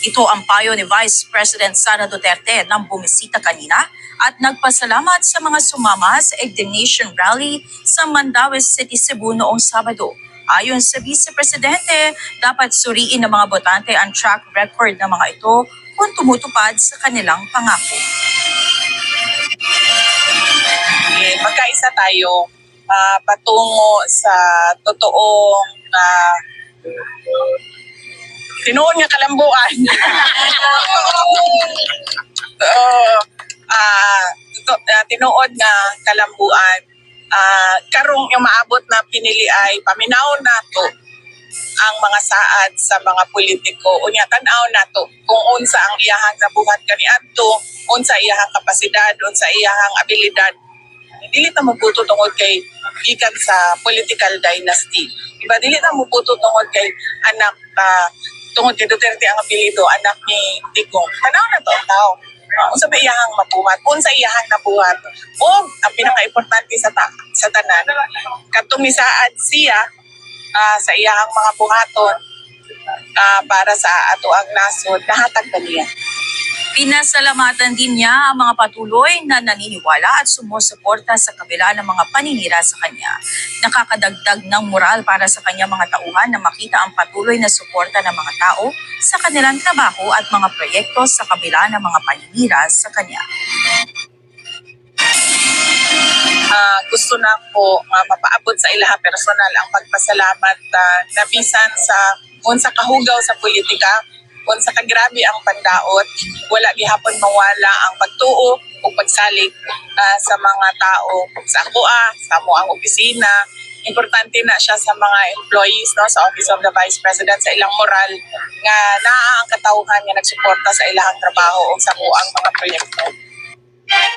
Ito ang payo ni Vice President Sara Duterte nang bumisita kanina at nagpasalamat sa mga sumama sa Ignition Rally sa Mandaue City, Cebu noong Sabado. Ayon sa Vice Presidente, dapat suriin ng mga botante ang track record ng mga ito kung tumutupad sa kanilang pangako. Eh, magkaisa tayo patungo sa totoong tinuon nga kalambuan. Oo, tinuod nga kalambuan. Karong yung maabot na pinili ay paminaw nato ang mga saad sa mga politiko. Unya tan-aw nato kung unsa ang iyahang nabuhat kaniadto, unsa iyahang kapasidad, unsa iyahang abilidad. Dili ta mobuto tungod kay gikan sa political dynasty. Diba? Dili ta mobuto tungod kay anak tungod kay Duterte ang apelyido, anak ni Digong. Tanaw na to ang tao. Unsa ba iyahang mabuhat? Unsa iyahang nabuhat? O ang pinaka-importante sa tanan, katong misaad siya sa iyahang mga buhaton para sa ato ang nasod, nahatag ba niya? Pinasalamatan din niya ang mga patuloy na naniniwala at sumusuporta sa kabila ng mga paninira sa kanya. Nakakadagdag ng moral para sa kanya mga tauhan na makita ang patuloy na suporta ng mga tao sa kanilang trabaho at mga proyekto sa kabila ng mga paninira sa kanya. Gusto na ko mapaabot sa ilaha personal ang pagpasalamat na bisan sa unsa kahugaw sa politika, unsa kagrabe ang pandaot, wala gihapon mawala ang pagtuo o pagsalig sa mga tao sa akoa, sa amo ang opisina. Importante na siya sa mga employees, no, sa Office of the Vice President, sa ilang moral nga naa ang katawhan nga nagsuporta sa ilahang trabaho o sa ang mga proyekto.